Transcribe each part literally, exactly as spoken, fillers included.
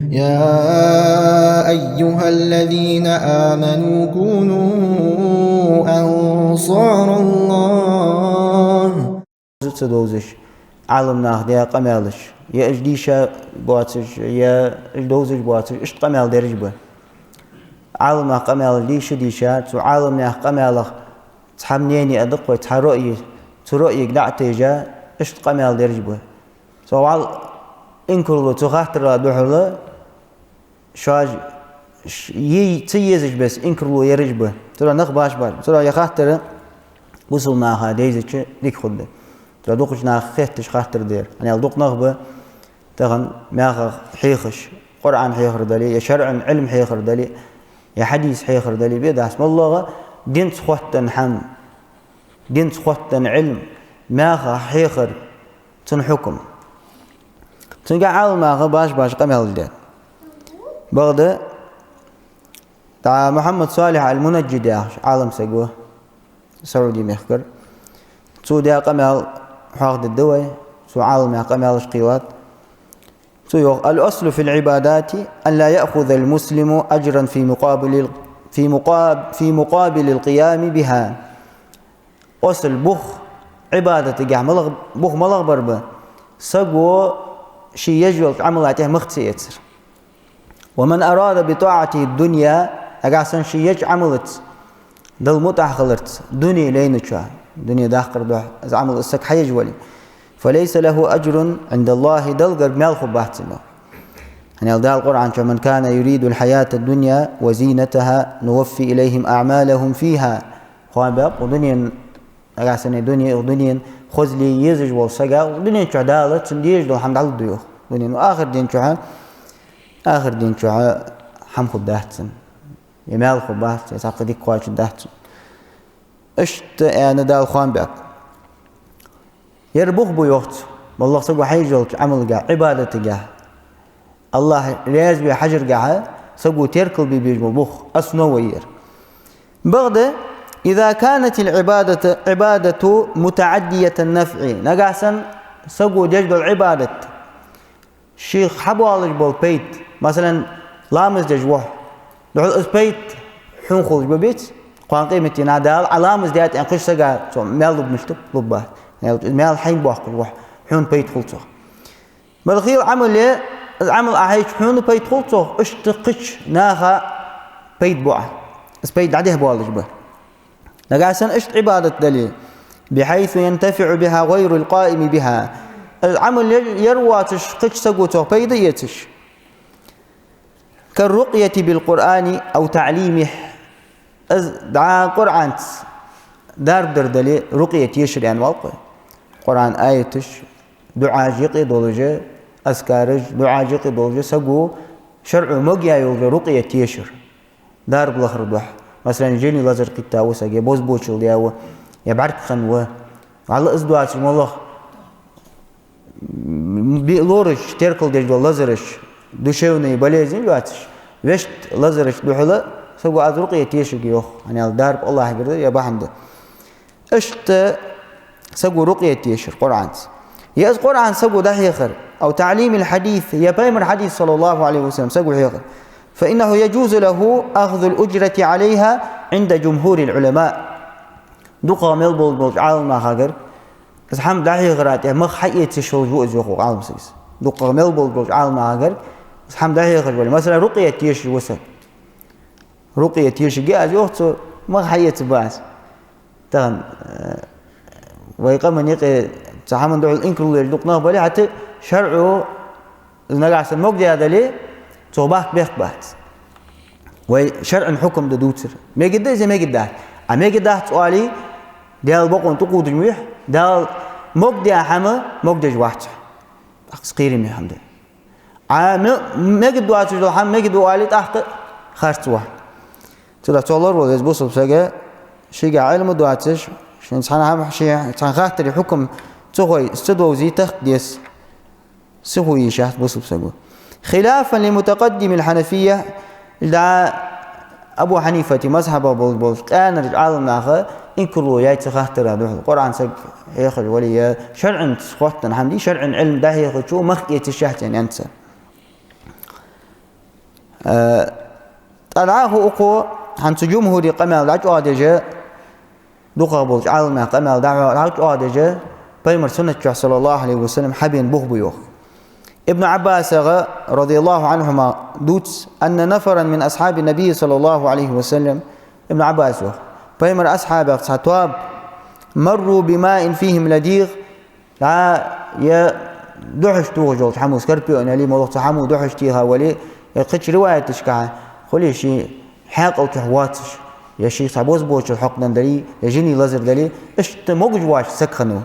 يا أيها الذين آمنوا كونوا أنصار الله. Ца довзаш, Ӏаламнаха даь къамаьлаш, е уж дийша боацаш, е уж довзаш боацаш, иштта къамаьл дераш ба. Ӏаламнаха къамаьлаш дийша, дийша, цу Ӏаламнаьха къамаьлах цхьа мнени а да-кх вай, цхьа роъи, цу роъига дӀа а тайжа, иштта къамаьл дераш ба. Цо вӀалла инкарло цу хаттара духьала, шоаш ш-, е-, ца езаш беса инкарло ераш ба. Цудухьа нах баш-баш. Цудухьа ер хаттар бусалба наха дайзача дика хургда. Цудухьа дукхача наха хетташ хаттар да ер. ХӀана аьлча дукха нах ба тахан мехах хьехаш, Къуръан хьехар дале, е шарӀан Ӏилма хьехар дале, е хьадис хьехар дале, бе дац, моллагӀа динца хоттаденна хӀама, динца хоттаденна Ӏилма, мехах хьехар, цун хьукам. Цунга Ӏаламнаха баш-баш къамаьл даьд. Бакъда, дӀа Мухьаммад Салихь аль-Мунаджид яхаш Ӏалам саг ва Сауди мехкара. Цо даь къамаьл хьоахадергда вай, цу Ӏаламнаьха къамаьлаш кхийлад. Цо йоах: الأصل في العبادات أن لا يأخذ المسلم أجرا في مقابل، في مقاب-، في مقابل القيام بها. Асл бух Ӏибадатагахь малагӀ-, бух малагӀбар ба? Саго ше еш йолча Ӏамала тӀа мах ца эцар. ومن أراد بطاعته الدنيا, нагахьа санна ше еча Ӏамалаца, Далла мутӀахьа хиларца, дуне лайначоа, дуне даккхар духьа, из Ӏамал из саг хьаеш вале, فليس له أجر عند الله, Далла гарга маьл хургбац цунна. ХӀана аьлча Дала Къуръан чу: من كان يريد الحياة الدنيا وزينتها نوف إليهم أعمالهم فيها. Кхоана бакъ, укх дунен, нагахьа санна дуне, укх дунен хозал езаш вола сага, укх дунен чу Дала цунна дезаш дола хӀама дӀалургда йоах. Дунен, ну, ахар ден чу, ахар ден чу хӀама хургдац цунна. Е маьл хургбац, е цхьаккха дика кхоачаргдац цунна. Иштта аьнна Дала кхоана бакъ. Ер бух ба йоах цо, моллагӀа саго хьаеш йолча Ӏамалгахь, Ӏибадатагахь, АллахӀ раьза ве хьажаргахьа саго теркал бе безаш бола бух, основа я ер. Бакъда, إذا كانت العبادة، عبادة متعدية النفع, нагахьа санна саго деш дола Ӏибадат, шийх хьабоалаш бола пайда, масала, ламаз деш ва хьо, духьал из пайда хьона хулаш ба, беций? Кхоана къематдийнахьа Дала Ӏа ламаз даьд аьнна кхыча сага цо маьл лургда мишта? Лургбац. Маьл, маьл хьайна боаккхаш ва хьо, хьона пайда хул цох. Бала хийла Ӏамал я, из Ӏамал Ӏа хьайча хьона пайда хул цох, иштта кхыча наха пайда бу Ӏа. Из пайда дӀадехьа боалаш ба. Нагахьа санна иштта Ӏибадат дале, بحيث ينتفع بها غير القائم بها. Из Ӏамал ер, ер воацаш, кхыча саго цох пайда эцаш. كالرقية بالقرآن أو تعليمه. Из дӀа Къуръанца дарба дар дале, рукъя тешар аьнна валкъе. Къуръан аяташ, дуӀаш юкъе долаш, азкараш, дуӀаш юкъе долаш, саго шарӀо могаяь йола рукъя тешар. Дарба лахар духьа. Масала, жини лазар кхийтта ва саг, е бозбуунчал даь ва, е бӀаргхинна ва. ВӀалла из доацаш моллагӀа, м, би-, лораш, теркал деш дола лазараш, душевные болезни доацаш, вешта лазараш духьала саго аз рукъя тешаргья йоах. ХӀана аьлча дарба АллахӀагара да, е бахьан да. Иштта саго рукъя тешар Къуръанца. Е из Къуръан саго дӀахьехар, أو تعليم الحديث, е пайхамара хьадис, صلى الله عليه وسلم, саго хьехар. فإنه يجوز له أخذ الأجرة عليها عند جمهور العلماء. ДукхагӀа мел болаш болча Ӏаламнахагара, из хӀама дӀахьехара тӀа мах хьаэца йиш йолаш ва из, йоах укх Ӏаламсаго. ДукхагӀа мел болаш болча Ӏаламнахагара, из хӀама дӀахьехаш вале, масала, рукъя тешаш ва саг. Рукъя тешаргья аз, йоах цо, мах хьаэцаргба аз. Тахан, э, вай къаман юкъе цу хӀаман духьала инкарло еш дукха нах бале, хӀаьта шарӀо из нагахьа санна могадаь дале, цох бахка бехк бац. Вай шарӀан хьукам да дувцар. Мегаргда из е мегаргдац. Ӏа мегаргдац оале, Даьла бокъонца тӀакхувдаш ма вий хьо, Дала могадаь хӀама могадеш вац хьо. ТӀаккха из кхераме хӀама да. Ӏа ме-, мегаргдоацаш дола хӀама мегаргда оале, тӀаккха харц ва хьо. Цудухьа цох лоравала веза бусалба саг, шийга Ӏилма доацаш, шийна цхьан хӀама, ший цхьан хаттара хьукам ца хой, ца довзе, тахка деза. Сихо йиш яц бусалба саго. خلافا لمتقدم الحنفية, дӀа Абу Хьанифата мазхӀабах болаш болча къаьнарча Ӏаламнаха инкарло яьй цу хаттара духьала. Къуръан саг хьехаш вале, е шарӀанца хоттаденна хӀама дий, шарӀан Ӏилма дӀахьехачо мах эца йиш яц аьнна цар. Э, тӀаккха дӀахо укхо, хӀанз цу джумхӀура къамаьл дӀачӀоагӀдеш, дукхагӀа болча Ӏаламнаха къамаьл дӀа-, дӀачӀоагӀдеш, пайхамара суннат чу, صلى الله عليه وسلم, хьабена бух ба йоах. Ибн Ӏаббасагара, رضي الله عنهما, дувц: أن نفرا من أصحاب النبي صلى الله عليه وسلم, Ибн Ӏаббаса йоах, пайхамара асхьабех цхьа тоаба, مروا بماء فيهم لديغ, дӀа е духьаш тохаш йолча хӀамах, скорпион яле, моллагӀа цхьа хӀама духьаш теха вале, е кхыча риваяташка хуле ший хьаькъал чу воацаш, е ший цхьа бозбуунчал хьокхаденна дале, е жиний лазар дале, иштта могаш воаца саг хиннав.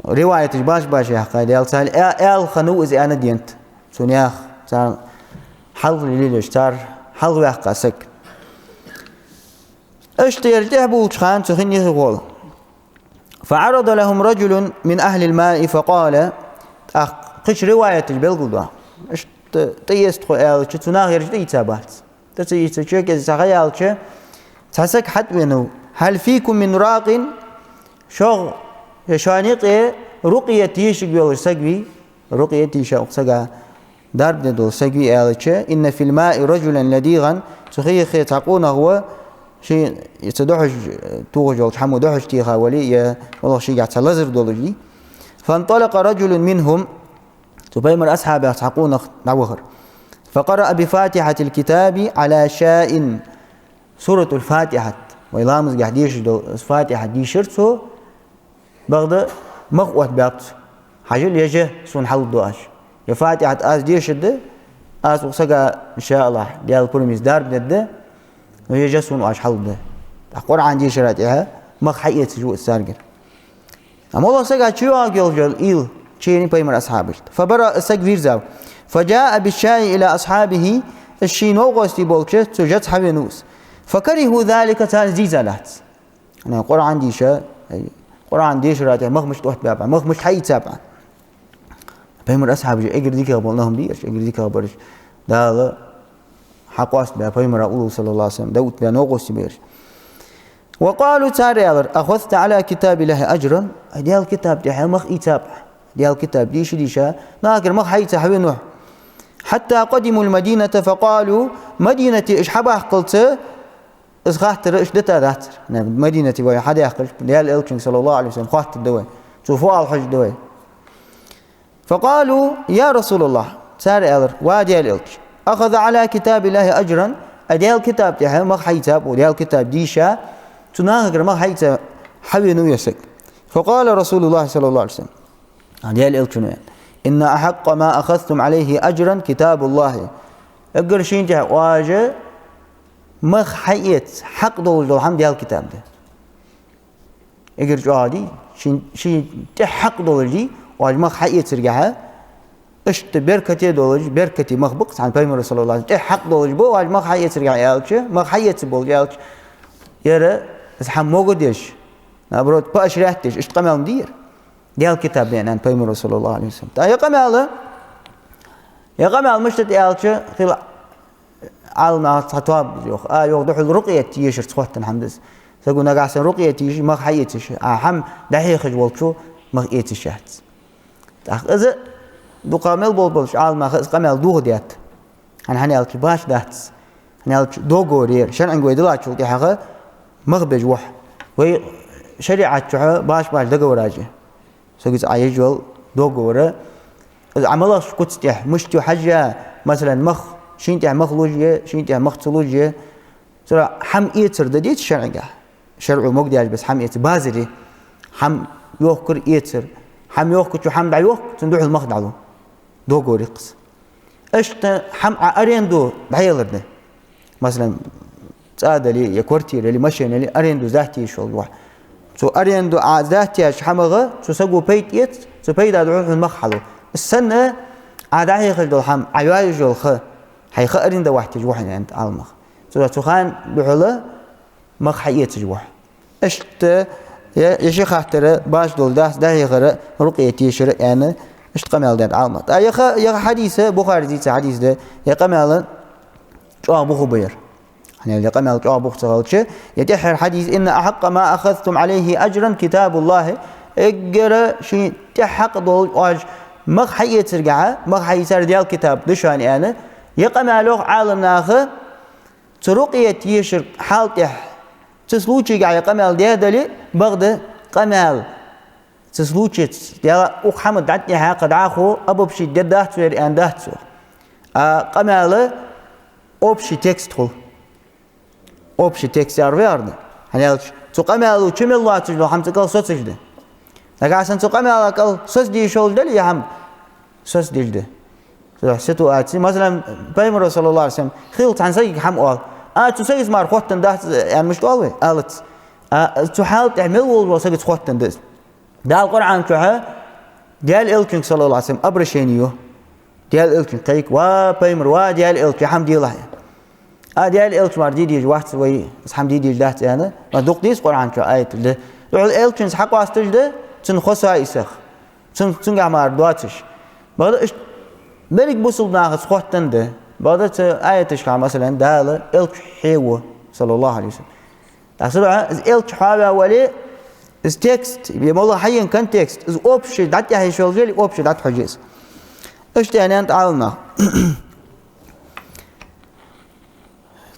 Риваяташ башха-башха яьккхай, Даьла царна а-, аьла хиннав из аьнна денад. Цу наьха, царна хьалха лелаеш, цар хьалха ваьккха саг. Иштта ер тӀехбувлача хана цу хиннех гӀолла. فعرض لهم رجل من أهل الماء فقال, тӀаккха кхыча риваяташа белгалду. Иштта тӀаэца тхо аьлча, цу наха ераш тӀаийца бац. ТӀа ца ийцача, кӀезига ца ха яьлча, цхьа саг хьатӀавенав: هل فيكم من راق؟ Шох, е шоана юкъе рукъя тешаш вола саг вий? Рукъя теша укх сага, дарба де дола саг вий аьлча, إن في الماء رجلا لديغا, цу хи юхе цхьа къонах ва, ший, цу духьаш тохаш йолча хӀамах духьаш теха вале, е моллагӀа шийгахь цхьа лазар долаш вий. فانطلق رجل منهم, цу пайхамара асхьабех цхьа къонах дӀавахар. فقرأ بفاتحة الكتاب على شاء. Суратуль-Фатихьат, вай ламазгахь дешаш дола Фатихьат дийшар цо, бакъда мах оттабаьб цо. Хьажал, е жа сона хьалургда оаш. Е Фатихьат аз дешаргда, аз укх сага, إن شاء الله, Даьла пурамца дарба дергда, но е жа сона оаш хьалургда. ТӀаккха Къуръан дешара тӀехьа мах хьаэцаш ва из царгара. Амма моллагӀча сага чуйоагӀаш йола уйла чуйийна пайхамара асхьабашта. فبرأ, саг вийрзав. فجاء بالشاء إلى أصحابه, из ший новкъостий болча цу жаца хьавенав из. فكرهوا ذلك, царна из дийзадац. Къуръан дийша, ай, Къуръан дешара тӀехьа мах мишта оттабаьб, мах мишта хьаийцаб. Пайхамара асхьабаш эггара дикагӀа бола нах ба ераш, эггара дикагӀа бараш, Дала хьакъоастабаь, пайхамара уллув, صلى الله عليه وسلم, дӀаоттабаь новкъостий ба ераш. وقالوا, цар аьлар: أخذت على كتاب الله أجرا؟ Ай, Даьла китаба тӀехьа мах ийцаб? Даьла китаб дийша-дийша, нахагара мах хьаийца хьавенав хьо? حتى قدموا المدينة فقالوا, Мадинате уж хьабаьккхалца, из хаттар уж дита дацар. Мадинате вай хьадаьккхалца, Даьла Элчанга, صلى الله عليه وسلم, хоаттаргда вай. Цо фу оал хьожаргда вай. فقالوا: يا رسول الله, цар аьлар: ва Даьла Элча, أخذ على كتاب الله أجرا, ай, Даьла китаба тӀехьа мах хьаийцаб, Даьла китаб дийша, цу нахагара мах хьаийца хьавенав ер саг? فقال رسول الله صلى الله عليه وسلم, Даьла Элчано аьннад: إن أحق ما أخذتم عليه أجرا كتاب الله. Эггара шийна тӀехьа оаш мах хьаэца хьакъ долаш дола хӀама Даьла китаб да. Эггара чӀоагӀа дий, шийна, шийна тӀехьа хьакъ долаш дий, оаш мах хьаэцаргахьа, иштта беркате долаш, беркате мах ба-кх, цхьан пайхамара, صلى الله عليه وسلم, тӀехьа хьакъ долаш ба оаш мах хьаэцаргахьа аьлча, мах хьаэца болаш аьлча, ер из хӀама могадеш, наоборот, поощрять деш, иштта къамаьл ма дий ер. Даьла китаб да аьннад пайхамара, صلى الله عليه وسلم. ТӀаккха ер къамаьл, ер къамаьл мишта да аьлча, хила Ӏаламнаха цхьа тоаба йоах, а, йоах, духьал рукъя тешарца хоттаденна хӀама да из. Саго нагахьа санна рукъя тешаш, мах хьаэцаш, а хӀама дӀахьехаш волчо мах эцаш яц. ТӀаккха из дукха мел болх болча Ӏаламнаха из къамаьл дохадаьд. ХӀана, хӀана аьлча башха дац. ХӀана аьлча договор я ер. ШарӀанга вай диллачул тӀехьагӀа мах беш ва хьо. Вай шариӀат чухь башха-башха договораш я. Саго цу Ӏа еш йола договор, из Ӏа малагӀча куц тӀехьа, мишта ю хьажа, масала, мах, шийна тӀехьа мах луш я, шийна тӀехьа мах ца луш я. Цура хӀама эцар да деций шарӀагахь? ШарӀо могадаьча беса хӀама эцар, базар я. ХӀама йохкар, эцар. ХӀама йохкачо хӀама дӀайохк, цунна духьал мах дӀалу. Договор я-кх из. Иштта хӀама Ӏа аренду дӀаялар да. Масала, цӀа дале, е квартира яле, машен яле, аренду сдать еш вола ва хьо. Цу аренду Ӏа сдать еча хӀамах цу саго пайда эц, цу пайда духьал хьона мах хьалу. Из санна Ӏа дӀахьехаш дола хӀама, Ӏа йоаеш йола ха, хьай ха аренда вахьтеш ва хьо, аьннад Ӏаламнаха. Цу, цу хана духьала мах хьаэцаш ва хьо. Иштта, е, е ши хаттар башха дола дац, дӀахьехар, рукъя тешар аьнна, иштта къамаьл даьд Ӏаламнаха. ТӀаккха ер ха-, ер хьадис, Бухарис дийца хьадис да, ер къамаьл чӀоагӀа бух ба ер. ХӀана аьлча ер къамаьл чӀоагӀа бух ца хилча, ер тӀеххьара хьадис: إن أحق ما أخذتم عليه أجرا كتاب الله. Эггара шийна тӀехьа хьакъ долаш оаш мах хьаэцаргахьа, мах хьаийцар Даьла китаб да шоана аьнна, Ер къамаьл, йоах Ӏаламнаха, цу рукъият ешар хьал тӀехьа, цу случайгахь ер къамаьл даь дале, бакъда къамаьл цу случайца, дела, укх хӀаман дӀатӀехьа кхы дӀахо обобщить дергдац цо ер аьнна дац цо. А къамаьла общий текст хул. Общий текст яр вегӀарна. ХӀана аьлча, цу къамаьло чу мел лоацаш дола хӀама цу кӀал соцаш да. Нагахь санна цу къамаьла кӀал соцаде йиш йолаш дале ер хӀама, соцадеш да. Цу ситуаци, масала, Пайхамара, саллаллахӀу Ӏалайхи ва саллам, хилла цхьан сагага хӀама оал. А, цу сагаца мара хоттаденна дац аьнна мишта оал вай? Алац. А, цу хьал тӀехьа мел волча сагаца хоттаденна да из. Дала Къуръан чухьа Даьла Элчанга, саллаллахӀу Ӏалайхи ва саллам, обращени ю. Даьла Элчанга кхайк: «Ва Пайхамар, ва Даьла Элча, ер хӀама делахь». А, Даьла Элча мара де дезаш вац вай, из хӀама де дезаш дац аьнна, ма дукха деза Къуръан чу аяташ да. Духхьал Элчанца хьакъоасташ да, цун хасоаисах, цун, цунгахь мара доацаш. Бакъда иштта берригача бусалба нахаца хоттаденна да. Бакъда цу аяташка, масала, Дала Элча хьаву, саллаллахӀу Ӏалайхи ва саллам. ТӀаккха цудухьа из Элча хьаваь вале, из текст, е моллагӀа хьаена контекст, из общий дӀатӀехьа йиш йолаш яле, общий дӀатӀахьожа еза. Иштта аьннад Ӏаламнаха.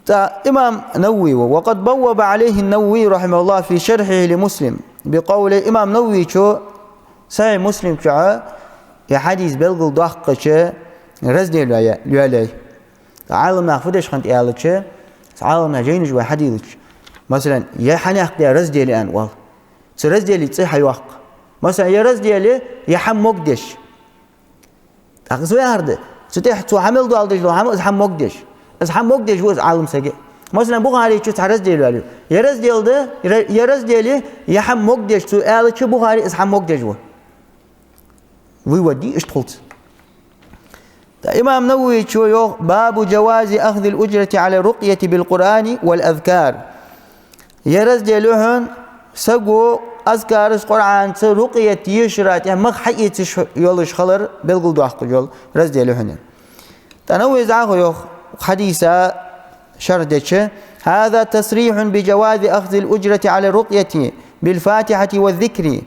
ТӀаккха имам Навави ва: «وقد بوب عليه النووي رحمه الله في شرحه لمسلم بقوله». Имам Нававечо Сахьихь Муслим чухьа ер хьадис белгалдоаккхача раздел лоа-, лоалаяьй. Ӏаламнаха фу деш хиннад аьлча, цхьа Ӏаламнаха жайнаш вай хьадийлача, масала, ер хьанехк да раздел аьнна оал. Цу разделий цӀи хьайоаккх. Масала, ер раздел, ер хӀама могадеш. ТӀаккха из вай хӀара да. Цу тӀехьа цо хьа мел доаладеш дола хӀама, из хӀама могадеш. Из хӀама могадеш ва из Ӏалам саг. Масала, Бухари чу цхьа раздел йоалаю. Ер раздел да, ер, ер раздели, ер хӀама могадеш цо аьлча, Бухари из хӀама могадеш ва. Вывод ди иштта хул цу. ТӀаккха имам Нававечо йоах: «باب جواز أخذ الأجرة على الرقية بالقرآن والأذكار». Ер раздел ю хьона, саго азкараш, Къуръанца рукъият ешара тӀа мах хьаэца йиш йолаш хилар белгалдоаккхаш йола раздел ю хьона. ТӀаккха Навави дӀахо йоах хьадиса шархь деча: «هذا تصريح بجواز أخذ الأجرة على الرقية بالفاتحة والذكر».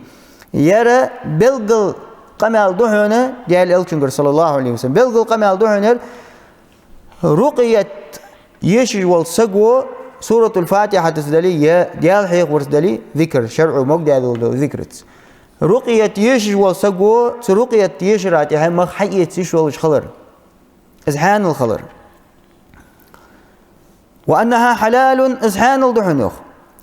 Ер белггала къамаьл да хьона, Даьла Элчангара, саллаллахӀу Ӏалайхи ва саллам, белггала къамаьл да хьона ер, рукъият ешаш вола саго Суратуль-Фатихьатаца дале, е Даьла хьехаварца дале, зикр, шарӀо могадаь дола зикраца. Рукъият ешаш вола саго цу рукъият ешара тӀа мах хьаэца йиш йолаш хилар. Из хьанал хилар. «وأنها حلال», из хьанал да хьона, йоах.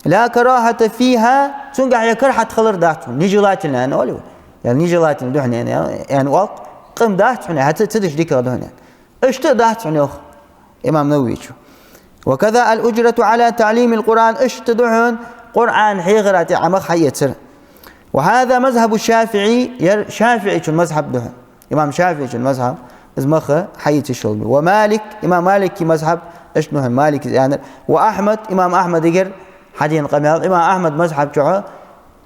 «لا كراهة فيها», цунгахь е карахьат хилар дац хьона, нежелательно аьнна оал вай. Е нежелательно да хьона аьнна, аьнна оал, къам дац хьона, хьа ца, ца деш дикагӀа да хьона. Иштта а дац хьона, йоах имам Нававечо. «وكذا الأجرة على تعليم القرآن», иштта да хьона Къуръан хьехара тӀа мах хьаэцар. «وهذا مذهب الشافعي», ер ШафиӀийчун мазхӀаб да хьона. Имам ШафиӀийчун мазхӀаб, из мах хьаэца йиш йолаш ба. «ومالك», имам Малика мазхӀаб, иштта да хьона Малика из аьннар. «وأحمد», имам Ахьмадагара хьадена къамаьл, имам Ахьмада мазхӀаб чухьа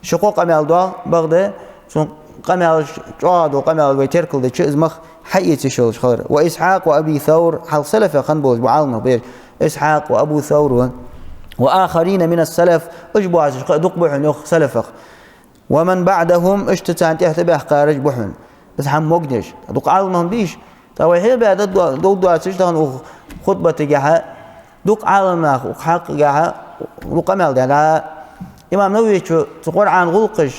ши-кхо къамаьл доагӀа, бакъда цун къамаьлаш, чӀоагӀа дола къамаьл вай теркалдича, из мах хьаэца йиш йолаш хилар. «وإسحاق وأبي ثور», хьалха салафех хинна болаш бола Ӏаламнах ба ераш. Исхьакъ ва Абу Савр ва, «وآخرين من السلف», уж боацаш кхы а дукха ба хьона, йоах, салафех. «ومن بعدهم», иштта царна тӀехьа тӀабаьхкараш ба хьона. Из хӀама могадеш. Дукха Ӏаламнах ба уж. ТӀаккха вай хьалха баьда до-, довргдоацаш тахан укх хутбатагахьа, дукха Ӏаламнаха укх хьакъехьа, укх къамаьл даьд. Имам Нававечо цу Къуръан гӀулакхаш,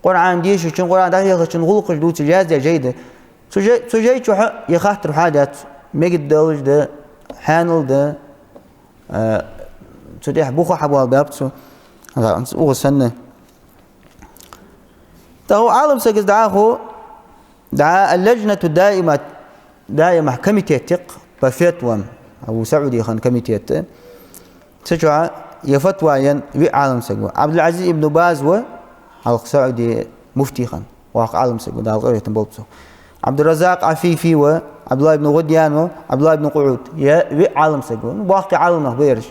Къуръан дешачун, Къуръан дӀахьехачун гӀулакхаш дувцаш яздаь жай да. Цу жай, цу жай чухьа ер хаттар хьадаьд цо, мегаш долаш да, хьанал да, а, цу тӀехьа бух хьабоалабаьб цо, укхаза санна. ТӀаккха Ӏалам саго из дӀахо, дӀа اللجنة الدائمة، даимахь комитет я-кх по фетвам, Абу СаӀуди хинна комитет. Цу чухьа ер фатва енна виъ Ӏалам саг ва. Ӏабдул-Ӏазиз ибн Баз ва, хьалха СаӀуди муфти хинна, воккха Ӏалам саг ва, Дала къахетам болба цох. Ӏабдурраззакъ Ӏафифи ва, Ӏабдуллахь ибн Гудиян ва, Ӏабдуллахь ибн Къуд. Ер виъ Ӏалам саг ва. Ну, боккхий Ӏаламнах ба ераш.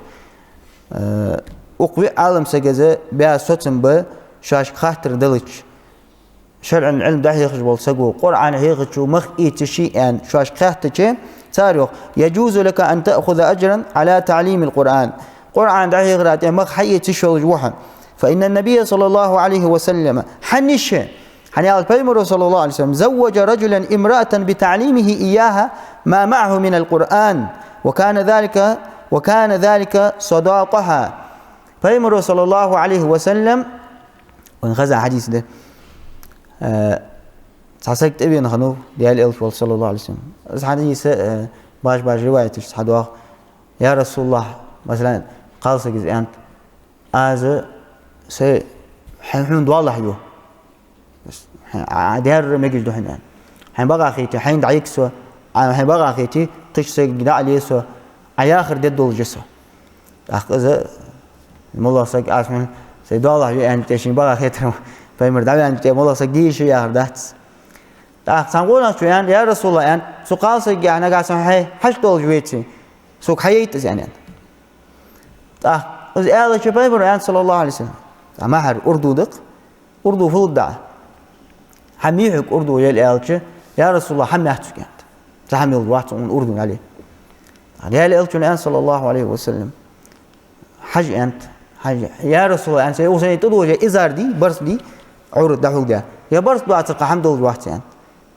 Э, укх виъ Ӏалам саго баь соцам ба, шоашка хаттар делча, шарӀан Ӏилма дӀахьехаш вола саго Къуръан хьехачо мах эца йиш йий аьнна шоашка хаьттача, цар йоах: «يجوز لك أن تأخذ أجرا على تعليم القرآن». Къуръан дӀахьехара тӀа мах хьаэца йиш йолаш ва хьона. «فإن النبي صلى الله عليه وسلم», хӀана йиш я, ХӀана аьлча Пайхамара, صلى الله عليه وسلم, زوج رجلا امرأة بتعليمه إياها ما معه من القرآن، وكان ذلك، وكان ذلك صداقها. Пайхамара, صلى الله عليه وسلم, вайна хеза хьадис да, э, цхьа саг тӀавена хиннав Даьла Элча волча, صلى الله عليه وسلم. Из хьадис, э, баш-баш риваяташ цхьа доагӀа. Я Расулаллахь, масала, кхалсага из аьннад: «Аз сай хьона, хьона доалахьа ю. Хьа, Ӏа дерригаш мегаш да хьона, — аьнна. — Хьайна бакъахьа хийтте, хьайна дӀайига со, Ӏа, хьайна бакъахьа хийтте, кхыча сагага дӀа а ле со, Ӏа яхар дергдолаш я со». ТӀаккха из моллагӀа саг: «Аз хьона сай доалахьа ю», — аьнна, тӀе шийна бакъахьа хетар, Пайхамар дӀаваьннача тӀе моллагӀа саг де йиш я яхар дац. ТӀаккха цхьан къонахчо аьннад: «Я Расулаллахь, — аьннад, — цу кхалсагага нагахьа санна хьай хьашт долаш веце, сога хьаяйта из», — аьннад. ТӀаккха из аьлча Пайхамара аьннад, صلى الله عليه وسلم, цхьа мухӀар, урду да-кх, урду фу лургда Ӏа? «Хьа ма йий хьога урду», — аьлча: «Я Расулаллахь, хьа ма яц сога», — аьннад. «Цхьа хӀама йолаш вац сона урду», — аьле. Даьла Элчано аьннад, صلى الله عليه وسلم: «Хьажа, — аьннад, — хьажа, я Расулаллахь, — аьннад, — сай, укх сай тӀадожа изар дий, барзкъа дий, Ӏоврат дӀахьулга даь. Ер барзкъа доацар-кх хӀама долаш вац», — аьннад.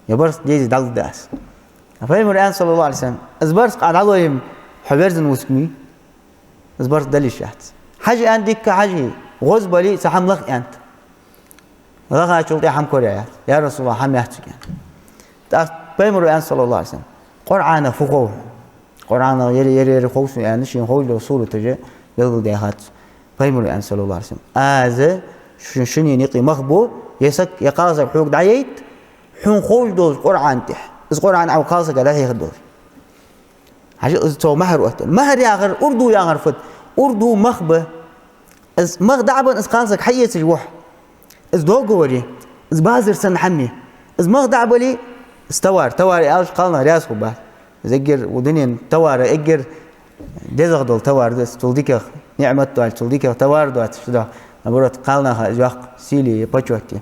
«Ер барзкъа дезий дӀалургда аз». Пайхамара аьннад, صلى الله عليه وسلم: «Из барзкъа Ӏа дӀалой-м, хьо верзана вусаргвий? Из барзкъа дала йиш яц. Хьажа, — аьннад, — дикка хьажа, гӀоз бале а цхьа хӀама лаха», — аьннад. Лахачул тӀехьа хӀама кораяьяц. «Я Расулаллахь, хьа ма яц сога», — аьннад. ТӀаккха Пайхамара аьннад, صلى الله عليه وسلم: «Къуръанах фу хов хьона?» «Къуръанах ер, ер, ер хов сона», — аьнна, шийна ховш дола сураташ белгалдаьхад цо. Пайхамара аьннад, صلى الله عليه وسلم: «Аз шу-, шуна юкъе мах бу, ер саг, ер кхалсаг хьога дӀаяйта, хьона ховш долча Къуръана тӀа. Из Къуръан Ӏа укх кхалсагага дӀахьехаргдолаш». Хьажал, из цо мухӀар оттадаьд. МухӀар яхар, урду яхар фуд? Урду мах ба. Из мах дӀа а бенна, из кхалсаг хьаэцаш ва хьо. Из договор я, из базар санна хӀама я. Из мах дӀа а бале, из товар, товар аьлча кхалнах раьза хургбац. Из эггара, укх дунен товараш эггара дезагӀа дола товар да из, цул дикагӀа, ниӀмат доацаш, цул дикагӀа товар доацаш да. Наоборот, кхалнаха из йоккха сийле я, почёт я.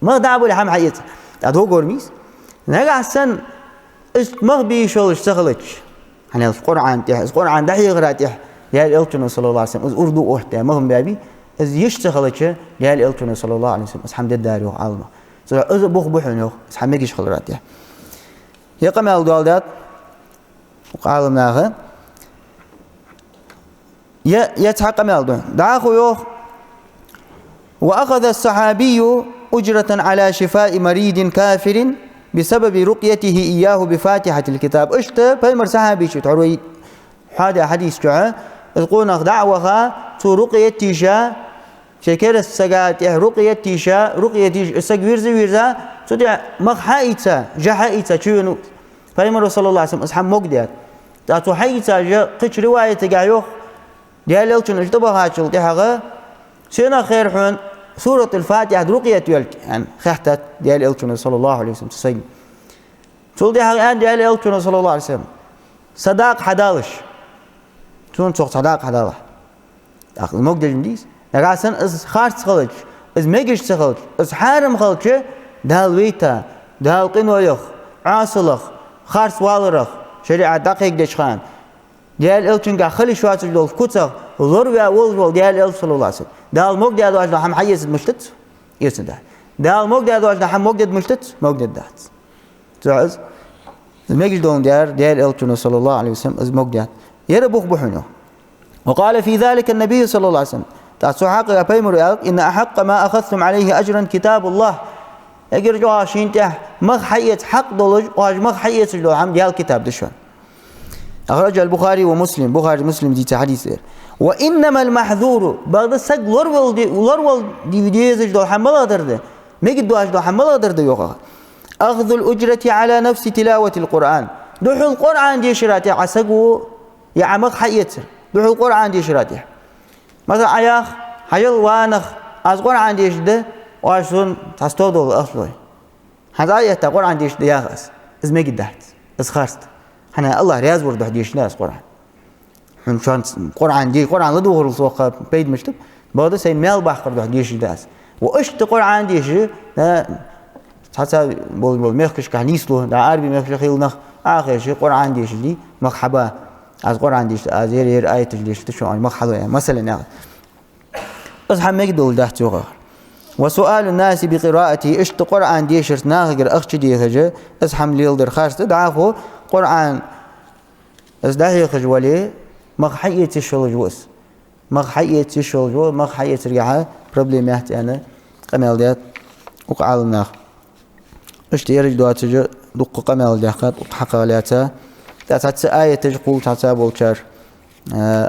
Мах дӀа а бале, хӀама хьаэца, тӀаккха договор ма йий из. Нагахьа санна иштта мах бе йиш йолаш ца хилча, хӀана аьлча Къуръана тӀа, из Къуръан дӀахьехара тӀа, Даьла Элчано, صلى الله عليه وسلم, из урду оттадаь мах ма баьбий, из йиш ца хилча, Даьла Элчано, صلى الله عليه وسلم, из хӀама дергдар йоах Ӏаламнаха. Цудухьа из бух ба хьона йоах, из хьа мегаш хилара тӀа. Ер къамаьл доаладаьд укх Ӏаламнаха. Ер, ер цхьа къамаьл да. ДӀахо йоах: «وأخذ الصحابي أجرة على شفاء مريض كافر بسبب رقيته إياه بفاتحة الكتاب». Иштта Пайхамара сахьабий чу тхьовра хьоадаь хьадис чу, из къонах дӀа а ваха, цо рукъя етташ, ший кераста сага тӀа рукъя етташ, рукъя етташ, из саг вийрза-вийрза, цу тӀа мах хьаийца, жа хьаийца чувенав. Пайхамара, صلى الله عليه وسلم, из хӀама могадаьд. ТӀаккха цо хьаийца жа кхыча риваятагахь йоах, Даьла Элчано из тӀабахачул тӀехьагӀа: «Сенах хер хьона Суратуль-Фатихьа тӀа рукъя етта велга?» — аьнна, хаьттад Даьла Элчано, صلى الله عليه وسلم, цу сагага. Цул тӀехьагӀа аьннад Даьла Элчано, صلى الله عليه وسلم: «Са дакъа хьадалаш. Сона цох цхьа дакъа хьадалахь». ТӀаккха из могадеш ма дий из. Нагахьа санна из харц хилча, из мегаш ца хилча, из хьарам хилча, Дала вайта, Дала къиноех, Ӏасалах, харцваларах, шариӀат дӀакхайкадеча хана, Даьла Элчангахь хила йиш йоацаш долча куцах лораваь волаш вола Даьла Элча, صلى الله عليه وسلم, Дала могадаь доацаш дола хӀама хьаэцаргда мишта да цо? Эцаргдац. Дала могадаь доацаш дола хӀама могадергда мишта да цо? Могадергдац. Цудухьа из, из мегаш долаш дар Даьла Элчано, صلى الله عليه وسلم, из могадаьд. Ер бух ба хьона йоах. «وقال في ذلك النبي صلى الله عليه وسلم». ТӀаккха цу хьакъехьа Пайхамара аьлар: «إن أحق ما أخذتم عليه أجرا كتاب الله». Эггара чӀоагӀа шийна тӀа мах хьаэца хьакъ долаш, оаш мах хьаэцаш дола хӀама Даьла китаб да шоана. «أخرجه البخاري ومسلم». Бухари, Муслима дийца хьадис да ер. «وإنما المحذور», бакъда саг лоравала де-, лоравала де-, дезаш дола хӀама малагӀдар да, мегаш доацаш дола хӀама малагӀдар да йоах. «أخذ الأجرة على نفس تلاوة القرآن». Духхьал Къуръан дешара тӀа Ӏа саг ву, е Ӏа мах хьаэцар. Духхьал Къуръан дешара тӀа. Масала, Ӏа йоах: «Хьажал, ва нах, аз Къуръан дешаргда, оаш сона цхьа сто доллар ахча лой». ХӀанз Ӏа этта Къуръан дешаргда яха аз. Из мегаш дац. Из харц да. ХӀана, АллахӀ раьза вар духьа дешаргда аз Къуръан. Хьона шоана Къуръан де-, Къуръан ладувгӀарал сох пайда мишта ба? Бакъда сайна маьл баккхар духьа дешаргда аз. Ва иштта Къуръан дешаш, да, цхьацца бола, бола мехкашкахь нийслу, да, Ӏарбий мехкашка хилла нах, Ӏа а ховш, Къуръан дешаш дий, мах хьаба. Аз Къуръан дешаргда, аз ер, ер аяташ дешаргда шоана, мах хьалой, масала, яхаш. Из хӀама мегаш долаш дац йоах. وسؤال الناس بقراءته, иштта Къуръан дешарца нахагара ахча дехаш, из хӀама леладар харц да. ДӀахо Къуръан из дӀахьехаш вале, мах хьаэца йиш йолаш ва из. Мах хьаэца йиш йолаш ва, мах хьаэцаргахьа проблема яц аьнна, къамаьл даьд укх Ӏаламнаха. Иштта ераш доацаш дуккха къамаьл даьхад укх хьакъах лаьца. ТӀаккха цхьацца аяташ кхувл цхьацца болчар: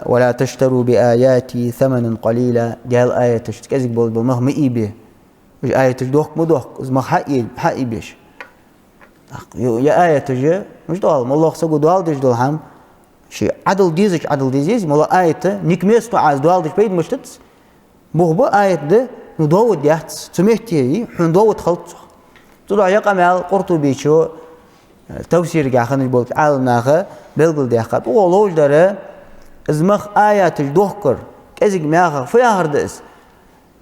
«ولا تشتروا بآياتي ثمنا قليلا», Даьла аяташца кӀезига болаш бола мах ма ийбе. Уж аяташ дохк ма дохк, из мах хьаий-, хьаийбеш. ТӀаккха е аяташ, муш доал, моллагӀа саго доал деш дола хӀама, ший Ӏадал дезача Ӏадал дезе еза, моллагӀа аята, ника место Ӏа из доал деш пайда мишта дац. Бух ба аят да, ну, довод яц, цу метте йий, хьона довод хилац цох. Цудухьа ер къамаьл Къуртубечо, э, тафсиргахь хиннаш болча Ӏаламнаха белгалдаьккхад. Укхо ловш дар, из мах аяташ дохкар, кӀезига мехах, фу яхар да из?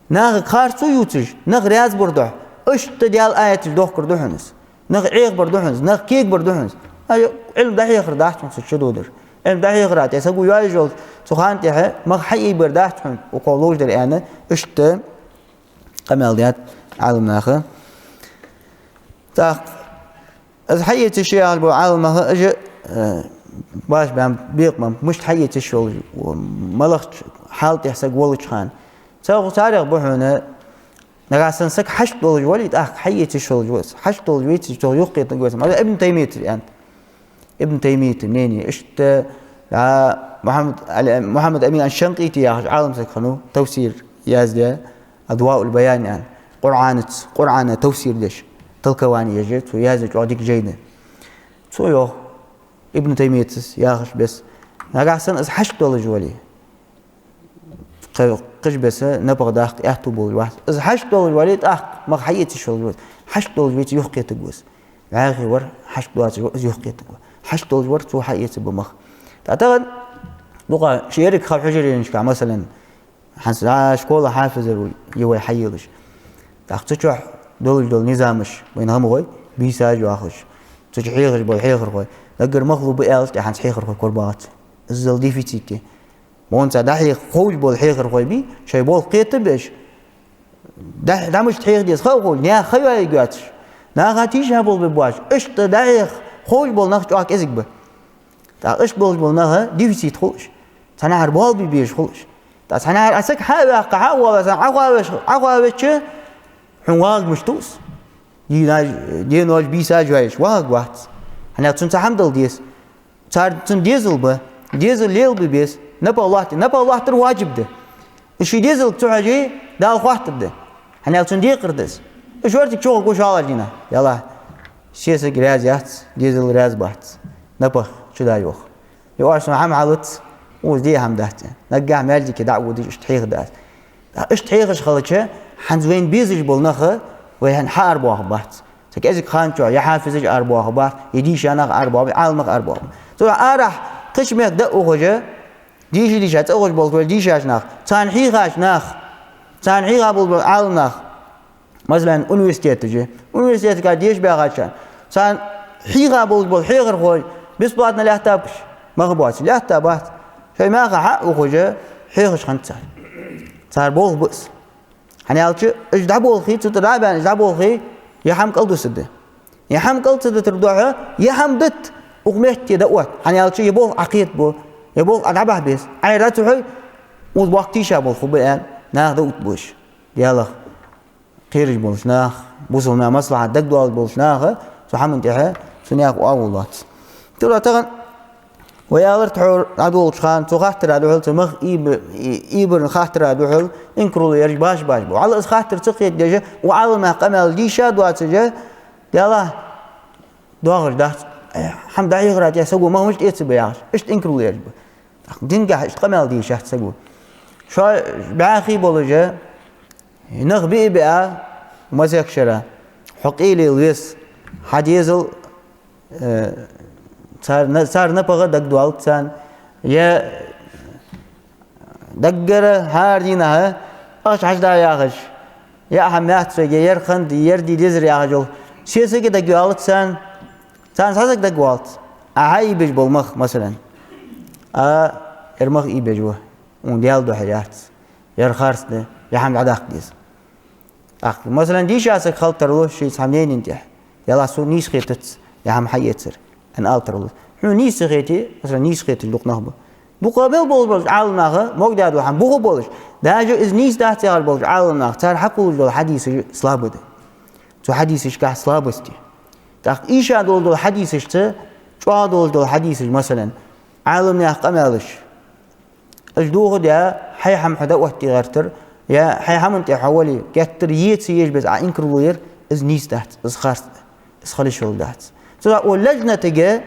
Нахага харцо ювцаш, нах раьза бар духьа, иштта Даьла аяташ дохкар да хьона из. Нах Ӏехабар да хьона из, нах кегабар да хьона из. А, Ӏилма дӀахьехар дац хьона цу чу додар. Ӏилма дӀахьехара тӀа саго йоаеш йолча цу хана тӀехьа мах хьаийбар дац хьона, укхо ловш дар аьнна, иштта къамаьл даьд Ӏаламнаха. ТӀаккха из хьаэца йиш яхаш бола Ӏаламнах, уж, э, баш баьнна бекъамам, мишта хьаэца йиш йолаш, малагӀча хьала тӀа саг волча хана. Цхьа царех ба хьона, нагахьа санна саг хьашт долаш вале, тӀаккха хьаэца йиш йолаш ва из. Хьашт долаш веце, цох юхакхетанзаргва из. Масала, Ибн Таймийята аьннад. Ибн Таймийята мнени, иштта, а, Мухьаммад Али-, Мухьаммад Амин аш-Шанкъити яхаш Ӏалам саг хиннав, тафсир яздаь, «Адваул-Баян» аьнна, Къуръанаца, Къуръана тафсир деш, толковани еш, цо яздаь чӀоагӀа дика жай да. Цо йоах, Ибн Таймиятас яхаш беса, нагахьа санна из хьашт долаш вале, кхы-, кхыча беса напагӀа даккха аьттув болаш вац. Из хьашт долаш вале, тӀаккха мах хьаэца йиш йолаш ва из. Хьашт долаш веце, юхакхетаргва из. ВӀаьхий вар хьашт доацаш ва, из юхакхетаргва. Хьашт долаш вар, цо хьаэцаргба мах. ТӀаккха тахан дукха шерага ха хьужаренашка, масала, хӀанз а школа хьафизар я вай хьаелаш. ТӀаккха цу чу долаш дола низамаш вайна хӀама гой, бийсаш йоахаш. Цу чу хьехаш бола хьехархой. Даггара мах лургба аьлча, тӀехьенца хьехархой корабац. Иззал дефицит я. Мо цхьа дӀахьеха ховш бола хьехархой бий, шоай болх кхетабеш, дӀа-, дӀа мишта хьеха деза ха а ховш, наьха ха йоаергйоацаш, наха тийша болх бергбоацаш, иштта дӀахьеха ховш бола нах чӀоагӀа кӀезига ба. ТӀаккха иштта болаш бола нах дефицит хул уж. Цхьаннахьара болх бе безаш хул уж. ТӀаккха цхьаннахьара Ӏа саг хьа а ваьккха, хьа а воалаш, Ӏохоавеш, Ӏохоавеча, хьона вагӀаргвац уж. Дийнаш, деношка, бийсашка вайча вагӀаргвац. ХӀана аьлча цунна цхьа хӀама дала деза. Цар цунна дезал ба, дезал лелабе беза, напагӀа лоаттаде. НапагӀа лоаттар ваджиб да. Из ший дезалга ца хьожий, Дала хоаттаргда. ХӀана аьлча цунна декхар да из. Из шортига чугӀоргва шоллагӀча дийнахьа. Я АллахӀ, сесаг раьза яц, дезал раьза бац. НапагӀа чу да йоах. Е оаш сона хӀама хьалаца, укхаза де хӀама дац. Наггахьа маьждиге дӀа а водаш, иштта хьеха дац. ТӀаккха иштта хьехаш хилча, хӀанз вайна безаш бола нах вай хьа арабоахаргбац. Цхьа кӀезига хана чухь е хьафизаш арабоахаргбац, е дийша нах арабоахаргбац, Ӏаламнах арабоахаргбац. Цудухьа арахьа кхыча мехка дӀа а ухаш, дийша-дийша цӀагӀа болаш бола дийшача наха, царна хьийхача наха, царна хьийха болаш бола Ӏаламнах, масала, университеташ, университетага деша баьхача, царна хьийха болаш бола хьехархой бесплатно лаьттаб уж, мах боацаш лаьттабац. Шоай мехах хьа а ухаш, хьехаш хиннад цар. Цар болх ба из. ХӀана аьлча, уж дӀаболхе, цу тӀа дӀа а баьнна, уж дӀаболхе, е хӀама кӀалдусаргда. Е хӀама кӀалдусаргда, цудухьа духьа е хӀама дита укх метте дӀаотт. ХӀана аьлча, е болх Ӏа кхетабу, е болх Ӏа дӀабахьа беза. Ӏайра ца хьой, укхаза боккха тийша болх хургба аьнна, наха дӀаоттабу уж. Даьлах кхераш болча наха, бусалба наьха маслахьат дагадоалаш болча наха, цу хӀаман тӀехьа цу наьха оагӀув лоац. Цудухьа тахан вай аьлар тхьовра дӀадолалуча хана, цу хаттара духьал, цу мах ийба-, и-, ийбара хаттара духьал, инкарло ераш башха-башха ба. ВаллахӀи, из хаттар ца кхетадеш, укх Ӏаламнаха къамаьл дийша доацаш, Даьлах, доагӀаш дац, хӀама дӀахьехара тӀа саго мах мишта эца беза яхаш, иштта инкарло ераш ба. ТӀаккха дингахьа иштта къамаьл дийша дац саго. Шо бӀаьхий болаш, нах биъ-биъа, масех шера, хьо къайле веза, хьа дезал, э, цар на-, цар напагӀа дагадоалац царна, е даггара хӀара дийнахьа ахча хьажа яхаш, е ахьа маьццайга, ер хиннад, ер де дезар яхаш йола сесаг дагайоалац царна, царна цхьа саг дагавоалац. Ӏа хьаийбеш бола мах, масала. А, ер мах ийбеш ва, укхун Даьла духьа яц. Ер харц да, ер хӀама дӀадаккха деза. ТӀаккха, масала, дийша саг хила тарлу ший цхьа мнени тӀехьа. Ялла, сона нийса хетац ер хӀама хьаэцар, аьнна, ала тарлу. Хьона нийса ца хете, масала, нийса хеташ дукха нах ба. Дукха мел болаш болча Ӏаламнаха, могадаь дола хӀама бух болаш, даже из нийса дац яхаш болча Ӏаламнаха, цар хьакхоллаш дола хьадисаш слабый да. Цу хьадисашкахь слабость я. ТӀаккха ийша долаш дола хьадисашца чӀоагӀа долаш дола хьадисаш, масала, Ӏаламнаьха къамаьлаш. Уж дохадаь, хьай хӀама хьо дӀаотте гӀертар, е хьай хӀаман тӀа хьо вале, геттара е ца еш бесса Ӏа инкарло яр, из нийса дац, из харц да, из хила йиш йолаш дац. Цудухьа укх лажнатага,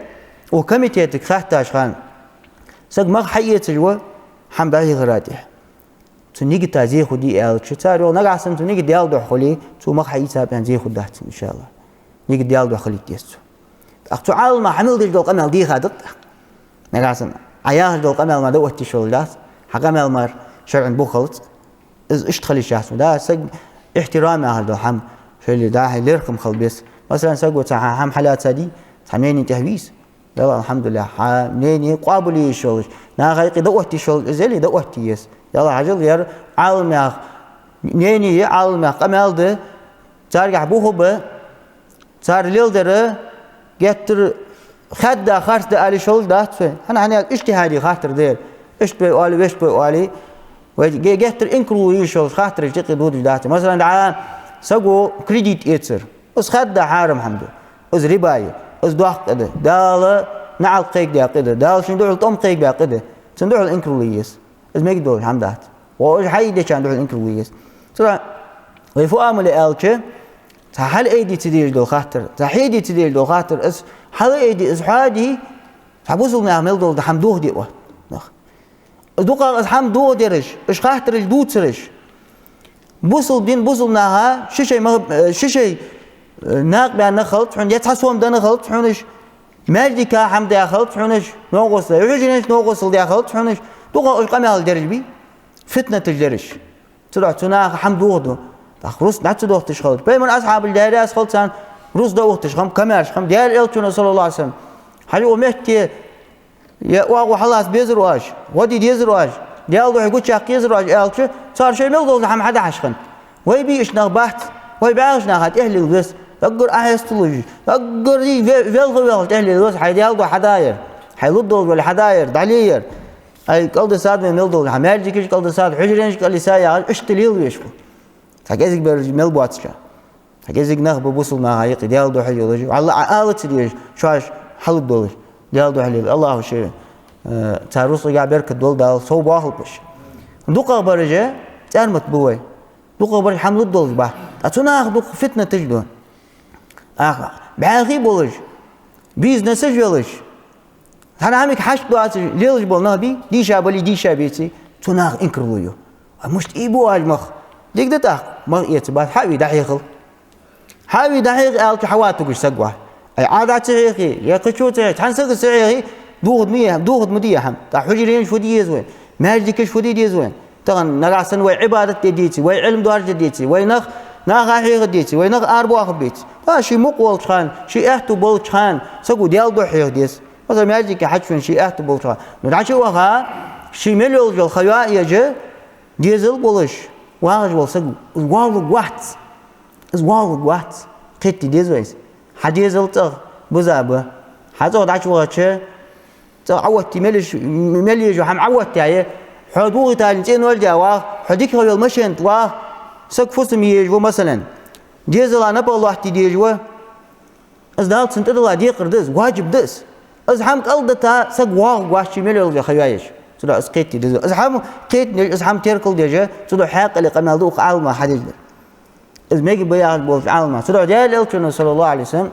укх комитетага хаьттача хана, саг мах хьаэцаш ва хӀама дӀахьехара тӀехьа, цун нигата зе хургдий аьлча, цар йоах, нагахьа санна цун нигат Даьла духьа хуле, цо мах хьаийцаб аьнна зе хургдац цун, иншааллахӀ. Нигат Даьла духьа хилийта деза цо. ТӀаккха цу Ӏалама хьа мел деш дола къамаьл дийха да тӀаккха. Нагахьа санна Ӏа яхаш дола къамаьл мара дӀаотта йиш йолаш дац, хьа къамаьл мара шарӀан бух хилац. Из иштта хила йиш яц. Да, саг ихтирам яхаш дола хӀама, шоайла дӀа-хьа лерхӀам хила беза. Масала, саго цхьа хӀама хьалаьцадий, цхьа мнени тӀехьа вийс. Далла, алхьамдулиллахӀ, хьа мнени къоабал е йиш йолаш, наха юкъе дӀаотта йиш йолаш из яле, дӀаотта еза. Далла, хьажал, ер Ӏаламнаьха мнени я, Ӏаламнаьха къамаьл да, царгахь бух ба, цар леладер геттара хадда, харц да ала йиш йолаш дац вай. ХӀана, хӀана аьлча, иштихӀади хаттар да ер. Иштта вай оале, вешта вай оале, вай ге-, геттара инкарло е йиш йолаш хаттараш юкъе додаш дац. Масала, дӀа саго кредит эцар. Из хадда хьарам хӀама да. Из риба я. Из доккха къа да. Дала наӀалт кхайкадаь къа да. Дала шийна духьал тӀом кхайкабаь къа да. Цунна духьал инкарло е еза. Из мегаргдолаш хӀама дац. Ва уж хьаийдечарна духьал инкарло е еза. Цудухьа вай фу амал е аьлча, цхьа хьалъайде ца дезаш дола хаттар, цхьа хьеде ца дезаш дола хаттар, из хьалъайде, из хьоаде, цхьа бусалба наха мел дола хӀама дохаде оаха нах. Дукхагӏа из хӏама дохадераш, уж хаттараш дувцараш. Бусалба дин, бусалба наха шоай-шоай ма-, э, шоай-шоай, э, накъабаьнна хилац хьона, е цхьа сом денна хилац хьона уж, маьждига хӏама даь хилац хьона уж, новкъостал, хьужаренаш новкъостал даь хилац хьона уж, дукха уж къамаьл дераш бий, фитнаташ дераш. Цудухьа цу наха хӏама дохаду. Тӏаккха рузкъа дӏа ца дохийташ хилац. Пайхамара асхьабаша, Даьла раьза хилва царна, рузкъа дӏаухийташ хиннаб, комаьрша хиннаб. Даьла Элчано, саллаллахӏу Ӏалайхӏи ва саллам, хьажа, укх метте е оагӏув хьалаца безар оаш, гӏо де дезар оаш, Даьла духьа гучаяккха езар оаш аьлча, цар шоай мел долча хӏаман хьадахьаш хиннад. Вай бий иштта нах? Бац. Вай бӏаьхача наха тӏехьа лела веза. Даггара ӏохьесталуш, даггара ве-, велха-велхаш тӏехьа лела веза. Хьай Даьла духьа хьадаьр, хьай лургдолаш вале хьадаьр, дӏалеяр. Ай, кӏалдисад вай мел долча хӏаман, маьждигаш кӏалдисад, хьужаренаш кӏалдиса яхаш, иштта лела веза хьо. Цхьа кӏезига бераш мел боацача. Цхьа кӏезига нах ба бусалба наха юкъе Даьла духьа йолаш, валлахӏи, ала ца дезаш, шоаш хьалургдолаш, Даьла духьа лела. Аллахӏа шоай, э, цар рузкъагахь беркат долда Дала, сов боахалба уж. Дукхагӏа бараш цӏармат ба вай. Дукхагӏа бараш хӏама лургдолаш ба. Ткъа цу наха дукха фитнаташ ду. Аха, бӏаьхий болаш, бизнесаш йолаш, цхьан хӏаманга хьашт доацаш лелаш бола нах бий, дийша бале, дийша беце, цу наха инкарло ю. А мишта ийбу оаш мах? Дика да тӏаккха, мах эца бац, хьа а вий дӏахьехал. Хьа а вий дӏахьеха аьлча, хьавоагӏа тугаш саг вахь. Ай, ӏа дӏа ца хьехе, е кхычо ца хьехе, цхьан сага ца хьехе, дохаду ма е, дохаду ма де хӏама. Тӏаккха хьужаренаш фу де деза вайна? Маьждигаш фу де деза вайна? Тахан нагахь санна вай ӏибадат де деце, вай ӏилма доаржаде деце, вай нах, наха хьеха деце, вай нах арабоаха беце. Тӏаккха ший мукъа волча хана, ший аьттув болча хана, саго Даьла духьа хьеха деза. Масала, маьждиге хьачувена ший аьттув болча хана. Ну, дӏачуваха, ший мел йолаш йола ха йоаеш, дезал болаш, вагӏаш вола саг, из воалларгвац. Из воалларгвац. Кхетаде деза вай из. Хьа дезал цӏагӏа биза ба. Хьа цӏагӏа дӏачувахача, цӏагӏа ӏооттае мел еш, мел еш йола хӏама ӏооттаяь, хьо дохийталийна цӏен ноль даь вагӏа, хьо дика хила йола машен тӏа вагӏа, саг фусам еш ва, масала, дезала напагӏа лоаттаде дезаш ва. Из Дала цунна тӏадилла декхар да из, ваджиб да из. Из хӏама кӏалдита саг воагӏаргвац, ший мел йолча ха йоаеш. Цудухьа из кхетаде деза. Из хӏама кхетадеш, из хӏама теркалдеш, цудухьа хьаькъале къамаьл да укх ӏалама хьадеш дар. Из мегаргба яхаш болча ӏалама. Цудухьа Даьла Элчано, саллаллахӏу Ӏалайхӏи ва саллам,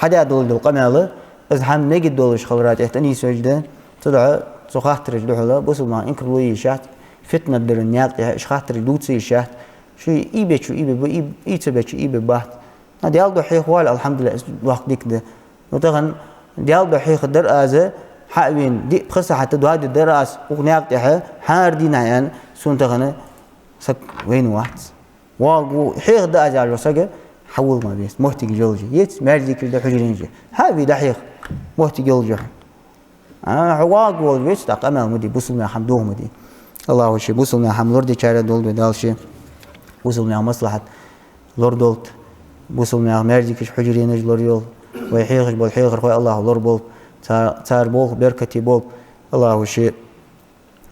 хьадаь долаш дола къамаьл, из хӏама мегаргдолаш хилара тӏехьа тӏанийсвеш да. Цудухьа цу хаттарашта духьала бусалба наха инкарло е йиш яц, фитнат дара наькъа тӏехьа, уж хаттараш дувца йиш яц. Шоай ийбечо ийбе ба, ий-, ийца бечо ийбе бац. Даьла духьа хьехавале, алхьамдулиллахӏ, из доккха дика да. Ну, тахан Даьла духьа хьехаргдар аз, хьа а вена, диъ-пхи сахьат доаде дар аз укх наькъа тӏехьа, хӏара дийнахьа, аьнна, сона тахан саг вайна вац. Ва-, ва-, хьехаргда аз яхаш вола саг хьавола ма веза, моттигаш йолаш. Еций маьждигаш да, хьужаренаш да. Хьа а вий дӏахьеха, моттиг йолаш. А, хьо вагӏа волаш веце, тӏаккха къамаьл ма де, бусалба наьха хӏама дохаду ма де. Аллахӏа шоай бусалба наьха хӏама лорадечарех долда вай, Дала шоай. Бусалба наьха маслахьат лорадолда, бусалба наьха маьждигаш, хьужаренаш лорайолда, вай хьехаш бола хьехархой АллахӀа лораболба, ца-, цар болх беркате болба, АллахӀа ший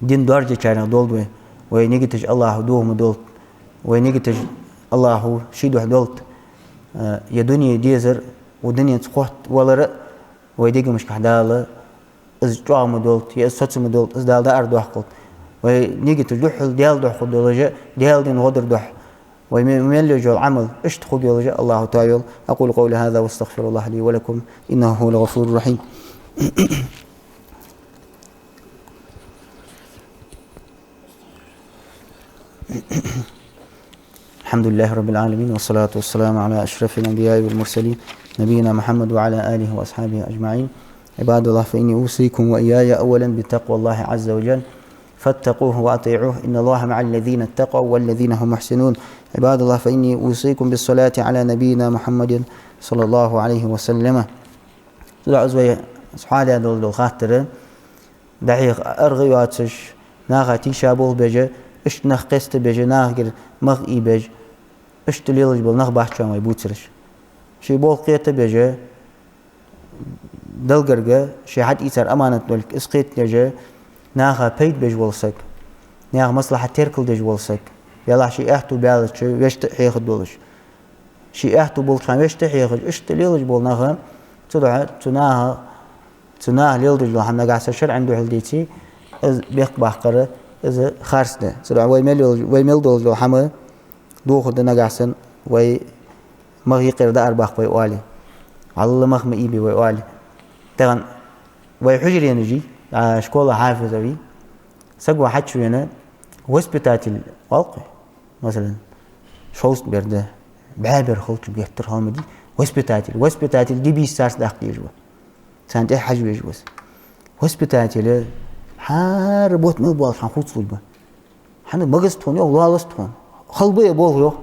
дин доаржадечарех долда вай, вай нигаташ АллахӀа дохо ма долда, вай нигаташ АллахӀа ший духьа долда. Э, ер дуне дезар, укх дунен чу кхоттавалар а вай дегашкахь Дала из чӀоагӀа ма долда, е из соцам ма долда, из Дала дӀаарадоаккхалда. Вай нигаташ духхьал Даьла духьа хургдолаш а, Даьла дина гӀо дар духьа. Вай ме-, мел еш йола Ӏамал иштта хургйолаш а АллахӀа тоайолда. أقول قولي هذا وأستغفر الله لي ولكم إنه هو الغفور الرحيم. الحمد لله رب العالمين، والصلاة والسلام على أشرف الأنبياء والمرسلين، نبينا محمد وعلى آله وأصحابه أجمعين. عباد الله، فإني أوصيكم وإياي أولا بتقوى الله عز وجل، فاتقوه وأطيعوه، إن الله مع الذين اتقوا والذين هم محسنون. عباد الله، فإني أوصيكم بالصلاة على نبينا محمد صلى الله عليه وسلم. Цудухьа из вай хьоадаь дола хаттар, дӀахьеха аргӀа йоацаш, наха тийшаболх беш, иштта нах кхестабеш, нахагара мах ийбеш, иштта лелаш бола нах бац вай бувцараш. Ший болх кхетабеш, Далла гарга ший хьатӀаийцар аманат долга из кхетадеш, наха пайда беш вола саг, наьха маслахьат теркалдеш вола саг, валлахӀи, ший аьттув баьлча вешта а хьехаргдолаш. Ший аьттув болча хана вешта а хьехаш, иштта лелаш бола нах, цудухьа цу наха, цу наха леладеш дола хӀама нагахьа санна шарӀан духьал деце, из бехк баккхар, из харц да. Цудухьа вай мел йолаш, вай мел долаш дола хӀама дохо да нагахьа санна, вай мах юкъера дӀаарабаккха вай оале. Валла мах ма ийбе вай оале. Тахан вай хьужаренаш, а, школа хьафизаш, саг ва хьачувена, воспитатель валкхе. Масала, шовзткъа бер да, бӀаь бер хилча геттара хала ма дий. Воспитатель, воспитатель дибийс царца даккха дезаш ва. Царна тӀехьа хьажа везаш ва из. Воспитатель хӀара бутт мел боаллаш хьан хувцалургба. ХӀана, магас тхона йоах, лоалас тхона. Хала ба е болх йоах.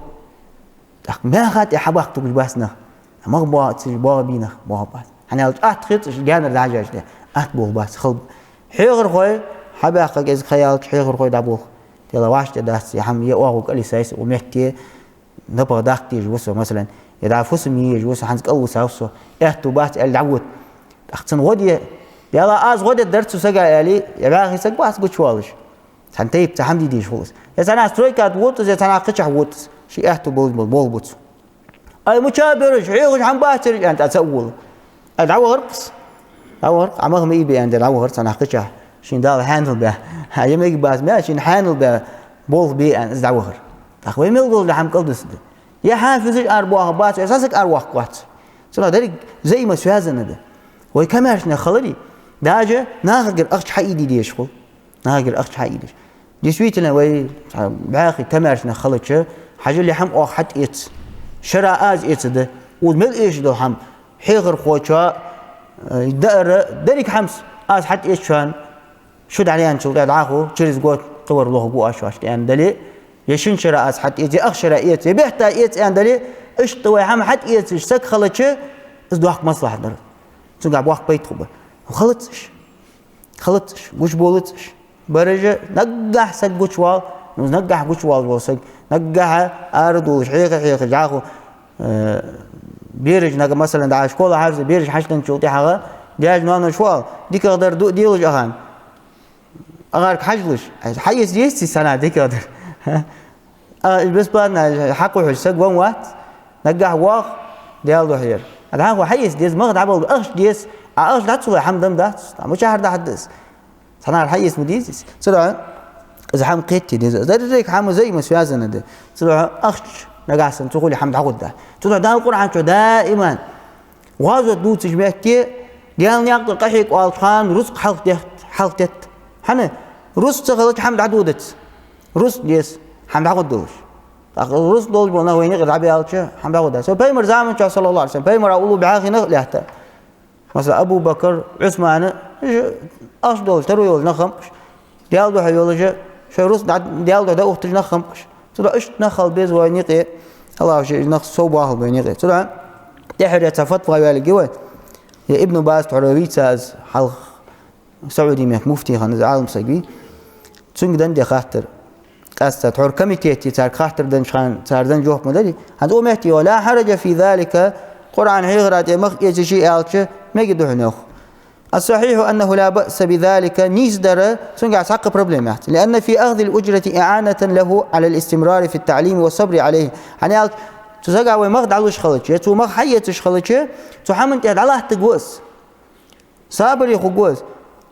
ТӀаккха маьха тӀа хьабаккха тугаш бац нах. Мах боагӀа ца еш, боагӀа бий нах, боагӀа бац. ХӀана аьлча атта хеташ, гаьнара дӀахьажача, атта болх бац, хала ба. Хьехархой, хьабаьккха кӀезига ха яьлча, хьехархой дӀаболх. Дела вӀаштӀехьадацар, е хӀама, е оагӀув кӀалисай са укх метте, напагӀа даккха дезаш ва со, масала, е дӀа фусам е езаш ва со, хӀанз кӀалвисав со, аьттув бац аьле дӀавода. ТӀаккха цунна гӀо де, Дела, аз гӀо дергдар цу сага аьле, е вӀаьхий саг вац гучавоалаш. Цхьан тайпа цхьа хӀама де дезаш хул из. Е цхьаннахьа стройка тӀа вода из, е цхьаннахьа кхычахьа вода из. Ший аьттув болаш бола болх ба цо. Ай, мича бераш, хьехаш хӀама бацараш, аьнна, тӀа ца а вола. Ай, дӀавахар-кх из. ДӀавахар-кх, Ӏа мах ма ийбе, аьнна, дӀавахар цхьаннахьа кхычахьа. Шийна Дала хьаьнал баь. Хьа, е мегаргбац ма, шийна хьаьнал баь болх бе, аьнна, из дӀавахар. ТӀаккха вай мел долаш дола хӀама кӀалдисаргда. Е хьафизаш арабоахаргбац, е цхьа саг аравоаккхаргвац. Цудухьа деррига взаимосвязанный да. Вай комаьршнех хиларе, даже нахагара ахча хьаийде дезаш хул. Нахагара ахча хьаийдеш. Действительно, вай, а, бӀаьхий комаьршнех хилча, хьажал, е хӀама оаха хьатӀаэц. Шера аз эцаргда. Укхаза мел эшаш дола хӀама, хьехархочоа, э, даар, деррига хӀамаш аз хьатӀаэц шоана, шу дӀаяьнначул тӀехьа дӀахо, через год кхывар лохаргва оаш шоашта, аьнна дале, е шин шера аз хьатӀаэц, е ах шера эц, е бетта эц, аьнна дале, иштта вай хӀама хьатӀаэцаш саг хилча, из доккха маслахьат дар. Цунгахь боккха пайда хургба. Хилац уж. Хилац уж, гучабовлац уж. Бараш а, наггахьа саг гучавоал, ну, наггахьа гучавоалаш вола саг, наггахьа арадувлаш, хьеха-хьеха, дӀахо, э, бераш нагахьа, масала, дӀа школа хьарзе, бераш хьачуденначул тӀехьагӀа, даьша-ноаноша фу оал, дикагӀдар ду-, делаш ахана. Ахарг хьажалаш, хьаэца дезаций цхьаннахьа дикагӀдар? А, бесплатно хьакхухьаш саг венна вац, наггахьа воагӀа, Даьла духьа яр. А дӀахо хьаэца деза, мах дӀабала, ахча деза, а ахча дӀа ца лой, хӀама да-м дац, а мичахьара дӀахьоргда из? Цхьаннахьара хьаэца ма дезий из. Цудухьа из хӀама кхетаде деза. Деррига хӀама взаимосвязанный да. Цудухьа ахча нагахьа санна ца хуле, хӀама дӀагӀоргда. Цудухьа Дала Къуръан чу даиман гӀазот дувцача метте, Даьла наькъа тӀара къахьега оалача хана рузкъа хьалхадет-, хьалхадетт. ХӀана? Рузкъа ца хилча, хӀама дӀадодац. Рузкъа деза, хӀама дӀагӀоргдолаш. ТӀаккха рузкъа долаш бола нах вайна юкъера дӀабаьлча, хӀама дӀагӀоргдац. Вай Пайхамара заман чухь, саллаллахӀу ӀалайхӀи ва саллам, Пайхамара уллув бӀаьхий нах лаьтта. Масала, Абу Бакр, Ӏусман, уж ахча долаш, таро йолаш нах хиннаб уж. Даьла духьа йолаш, шоай рузкъа дӀа-, Даьла духьа дӀаухийташ нах хиннаб уж. Цудухьа иштта нах хила беза вайна юкъе, АллахӀа ший нах совбоахалба вайна юкъе. Цудухьа тӀехьара цхьа фатва йоалларгья вай. Е Ибн Баз тхьовра вийца из хьалха СаӀуди мехка муфти хинна из Ӏалам саг вий. Цунга денна да хаттар. Ас цар тхьовра комитете царга хаттар деннача хана, цар денна жоп ма дарий. ХӀанз цу метте йоах: «لا حرج في ذلك», Къуръан хьехара тӀа мах эца ший аьлча, мегаргда хьона, йоах. «الصحيح أنه لا بأس بذلك», нийса дар, цунгахь цхьаккха проблема яц. «لأن في أخذ الأجرة إعانة له على الاستمرار في التعليم والصبر عليه». ХӀана аьлча, цу сага вай мах дӀалуш хилча, цо мах хьаэцаш хилча, цу хӀаман тӀа дӀалаттаргва из. Сабаре хургва из.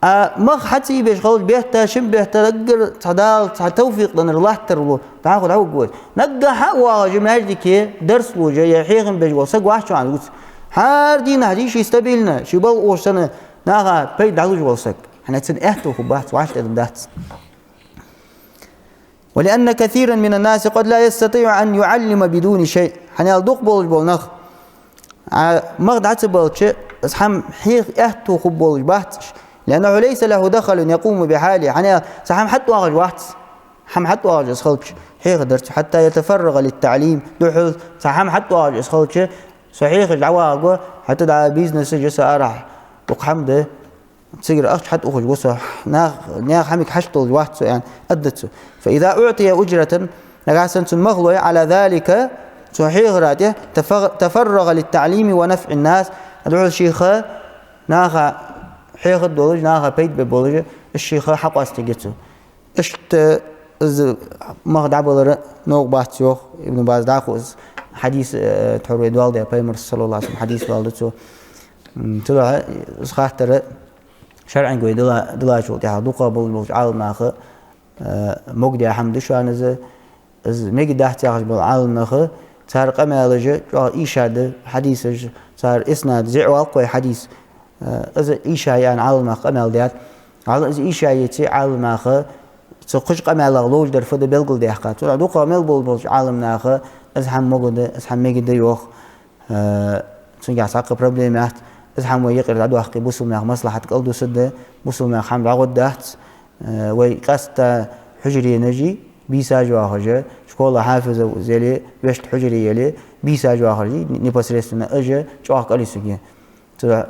А мах хьа ца ебеш хилча, бетта, шин бетта, даггара цхьа Дала цхьа товфикъ деннар латтар лу, дӀахо дӀавугаргва из. Наггахьа а воагӀаш маьждиге дарс луш е хьехам беш вола саг вац чу хьан гуц. ХӀара дийнахьа дийша стабильно, ший балха ухаш санна, наха пайда дӀалуш вола саг. ХӀана аьлча цун аьттув хургбац, вӀаштӀехьадаргдац. «ولأن كثيرا من الناس قد لا يستطيع أن يعلم بدون شيء». ХӀана аьлча дукха болаш бола нах, а, мах дӀа ца балча, из хӀама хьеха аьттув хургболаш бац уж. «لأنه ليس له دخل يقوم بحاله». ХӀана аьлча цхьа хӀама хьатӀадоагӀаш вац. ХӀама хьатӀадоагӀаш из хилча, хьехаргдар цо. «حتى يتفرغ للتعليم». Духхьал цхьа хӀама хьатӀадоагӀаш из хилча, со хьехаш дӀавагӀаргва, хӀаьта дӀа бизнесаш а, са арахьа дукха хӀама да. Цигара ахча хьатӀаухаш ва со, нах-, наьха хӀамага хьашт долаш вац со, аьнна, аргда цо. «فإذا أعطي أجرة», нагахьа санна цунна мах лой, «على ذلك», цу хьехара тӀа, «تف-، تفرغ للتعليم ونفع الناس», духхьал ший ха наха хьехаргдолаш, наха пайда бергболаш, из ший ха хьакъоастаргья цо. Иштта из мах дӀабалар новкъа бац, йоах Ибн База. ДӀахо из хьадис, э, тхьовра вай доаладаь, Пайхамара, صلى الله عليه وسلم, хьадис доаладу цо. М, цудухьа из хаттар шарӀанга вай дила-, диллачул тӀехьагӀа дукха болаш болча Ӏаламнаха, э, могадаь хӀама да шоана из. Из мегаргдац яхаш бола Ӏаламнах, цар къамаьлаш чӀоагӀа ийша да, хьадисаш, цар иснад зиӀ валкхой хьадис. Э, из ийша я аьнна Ӏаламнаха къамаьл даьд. Ӏала из ийша еце Ӏаламнаха, цу кхыча къамаьлах ловш дар фу да белгалдаьккхад. Цудухьа дукха мел болаш болча Ӏаламнаха из хӀама могад, из хӀама мегаргда йоах. Э, цунгахь цхьаккха проблема яц. Из хӀама вай юкъера дӀадоаккхе, бусалба наьха маслахьат кӀалдусаргда, бусалба наьха хӀама дӀагӀоргдац. Э, вай къаьстта хьужаренаш, бийсаш йоахаш, школа хьафизаш яле, вешта хьужаре яле, бийсаш йоахаш, непосредственно уж чӀоагӀа кӀалйисаргья. Цудухьа,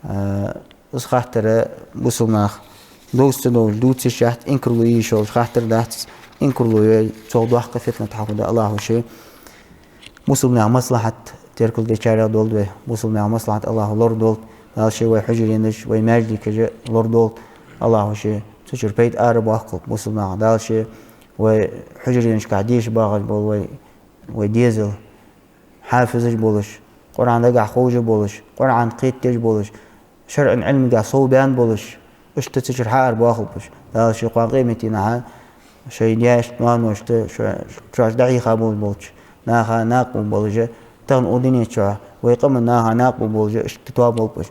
э, из хаттар бусалба наха дувца ца довлаш дувца йиш яц, инкарло е йиш йолаш хаттар дац, инкарло йой, цох доккха фитнат хьахургда, Аллахӏа ше. Бусалба наьха маслахьат теркалдечарех долда вай, бусалба наьха маслахьат Аллахӏа лорадолда, Дала ше вай хьужаренаш, вай маьждигаш лорадолда, Аллахӏа ше цу чура пайда арабоаккхалба бусалба наха, Дала ше вай хьужаренашкахь деша багӀаш бола вай, вай дезал, хьафизаш болаш, Къуръан дагахь ховш болаш, Къуръан кхетадеш болаш, шарӀан Ӏилмагахь совбаьнна болаш, иштта цу чура хьаарабоахалба уж. Дала ше кхоана къематдийнахьа шоай даьшта, ноаношта, шо-, шоаш дӀахьийха болаш болча наха накъабу болаш, тахан укх дунен чу вай къаман наха накъабу болаш, иштта тоабалба уж.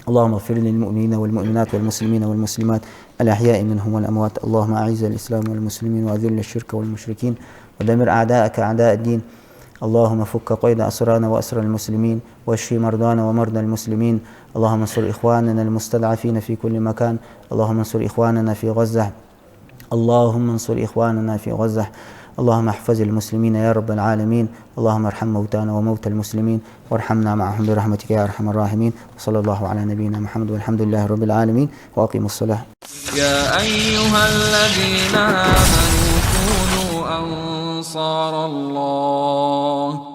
اللهم اغفر للمؤمنين والمؤمنات والمسلمين والمسلمات الأحياء منهم والأموات. اللهم أعز الإسلام والمسلمين وأذل الشرك والمشركين ودمر أعداءك أعداء الدين. اللهم فك قيد أسرانا وأسرى المسلمين، واشف مرضانا ومرضى المسلمين. اللهم انصر إخواننا المستضعفين في كل مكان. اللهم انصر إخواننا في غزة. اللهم انصر إخواننا في غزة. اللهم احفظ المسلمين يا رب العالمين. اللهم ارحم موتانا وموتى المسلمين، وارحمنا معهم برحمتك يا أرحم الراحمين. وصلى الله على نبينا محمد والحمد لله رب العالمين. وأقيموا الصلاة. يا أيها الذين آمنوا كونوا أنصار الله.